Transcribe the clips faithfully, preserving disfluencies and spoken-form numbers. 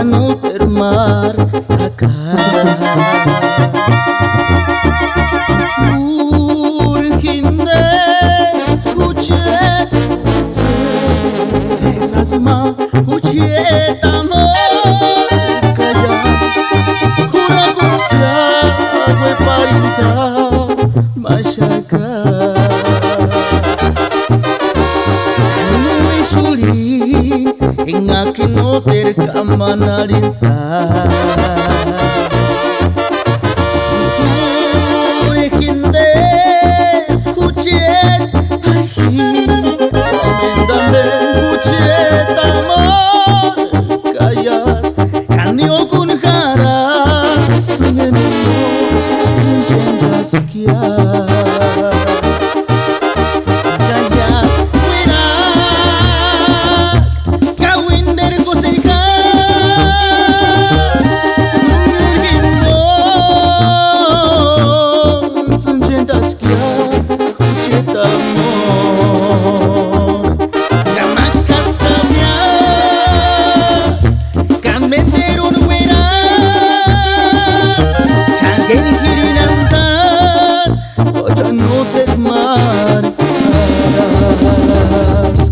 Nóteru mártaka. T'úri jindesku jucheti tsïtsï, sésasï ma jucheti amor. Ka iásï jurakuskia ueparini jaumaxaka. Ani no exurhini, enga k'e nóteru kamani arhinta. T'úri jindesku jucheti p'ari, amendame jucheti amor. Ka iásï, ka ni ókuni jarasï, ni no sïnchent'askia. Ka iásï uiraka, ka uinderkusï jaka. Jimbo sïnchent'askia jucheti amor. Ka mákaskaia, ka ménderuni uera, cháni k'érini jirini andani, o cha nóteru máru jarasï.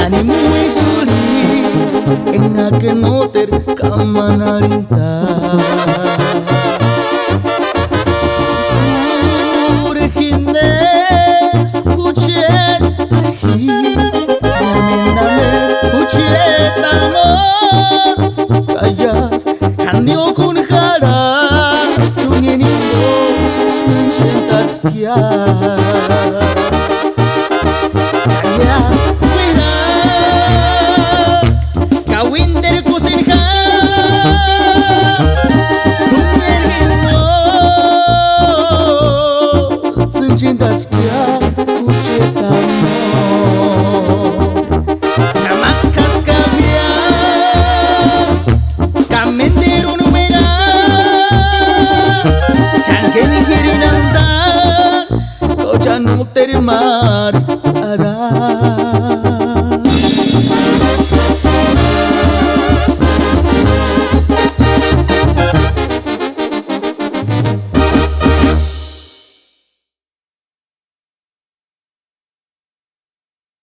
Ani no exurhini, enga k'e nóteru kamani arhinta. T'úri jindesku jucheti p'ari, amendame jucheti amor. Ka iásï, ka ni ókuni jarasï, ni no sïnchent'askia. Ka iásï uiraka, ka uinderkusïni jaka. Jimbo sïnchent'askia jucheti amor. Ka mákaskaia, ka ménderuni uera, cháni k'érini jirini andani, o cha nóteru máru